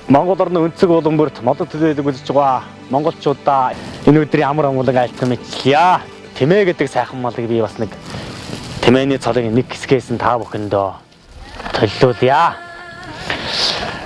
Монгол орны өнцөг улам бүрт молод төлөөлөг үзэж байгаа монголчуудаа энэ өдрийн амар амгалан айлтган мэтлээ. Тэмээ гэдэг сайхан малыг би бас нэг тэмээний цолыг нэг хэсгээс нь та бүхэндөө төллүүлье.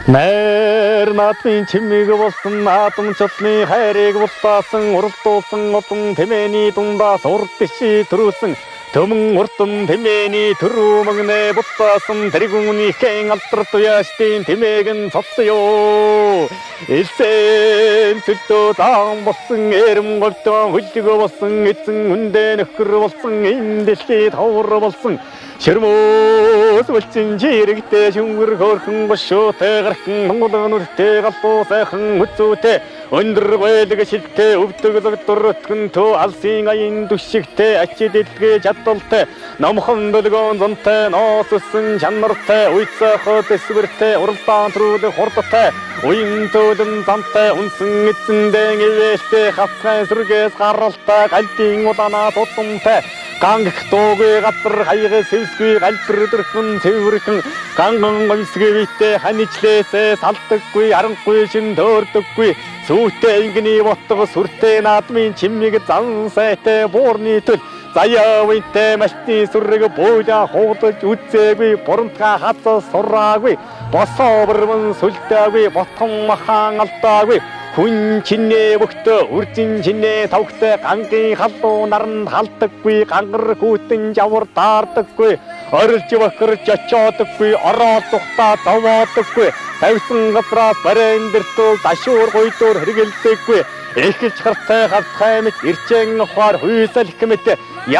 Найр наадмын чимээг болсон наадам чулмын хайрыг бултаасан уралдуулсан олон тэмээний дундаас урд иши төрүүлсэн төмөн уртан тэмээний төрүү мөгнэ бултаасан тэргүүнийхэн алдар туяастын тэмээг нь цолсон юу. Элсэн төлдөө даан болсон эрэм голдон хөлгөө болсон эзэн хүндээ нөхөр болсон энэ дэлхий товор болсон ширмөөс болчин жирэгтэй шүнгэр хөөрхөн гошуутай гархан монгол нүртэй галуу сайхан хүзүүтэй өндөр гойлог шилтэй өвдөг зогдор өтгөн төө алсын аян түшигтэй ачи дэлгээ чадалтай номхон дөлгөөн зонтой ноос өссөн чанартай уйцаахад эсвэртэй уралдаан төрүүлэх хурдтай уян төлөн замтай унсан эзэндэн ивэлтэй хавцгай сүргээс гаралтай галдын улаанаас удамтай гангах дуугүй газар хаяг сэвсгүй галбир дөрхөн цэвэрхэн ганган гомсгүй витэ ханичлээсээ салдаггүй арангүй шин төөрдөггүй сүүтэй ингэний ботго сүртэй наадмын чимэг зан сайтай буурны төл заяа винтэй малтын сүрэг буула хуудаж үзээгүй бурамтгаа хазаа сураагүй босоо бүрмэн сүлдээгүй ботхон махан алдаагүй хүн чинээ бөхтөө үржин чинээ тавхтай гангийн халуу наранд халдаггүй гангар хүүтэн жавар daардаггүй орилж бохирч очоодоггүй ороод тухтаа зовоодоггүй тавьсан газраас барайн дэртүүл дашуур гуйдуур хэрэгэлдэггүй эхэлж хартай хавтгай мэт ирчэн ухаар хуйсалх мэт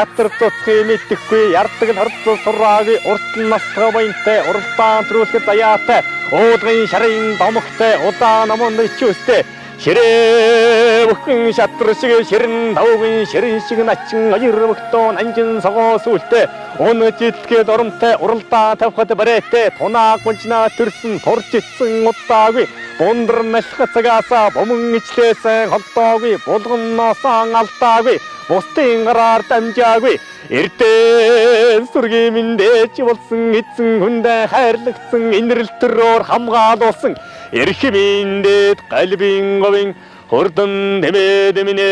ятар цуцхын мэдхгүй ярдаг л хорцол сураагүй уртл наслага баянтай уралдаан төрүүлэхэд заяатай уулгын шарын домогтой удаан номонд ичүүстэй ширээ бүхэн шатар шиг ширэн тавгын ширэн шиг начин аяр бөхтөө нанжин согоо сүлтэй өнөж итгэд оромтой уралдаа тавхад барайтай тунаа гунжнаа төрсөн турж итсэн удаагүй бундар налхах цагаасаа бомон ичлээсэн холдоогүй булганноосоо алдаагүй бусдын гараар дамжаагүй эрдэн сүргийн мэндэж болсон эзэн хүндээ хайрлагдсан инэрл төрөөр хамгаалуулсан эрхимийн дэд галбин говийн хурдан тэмээ дэмнэ.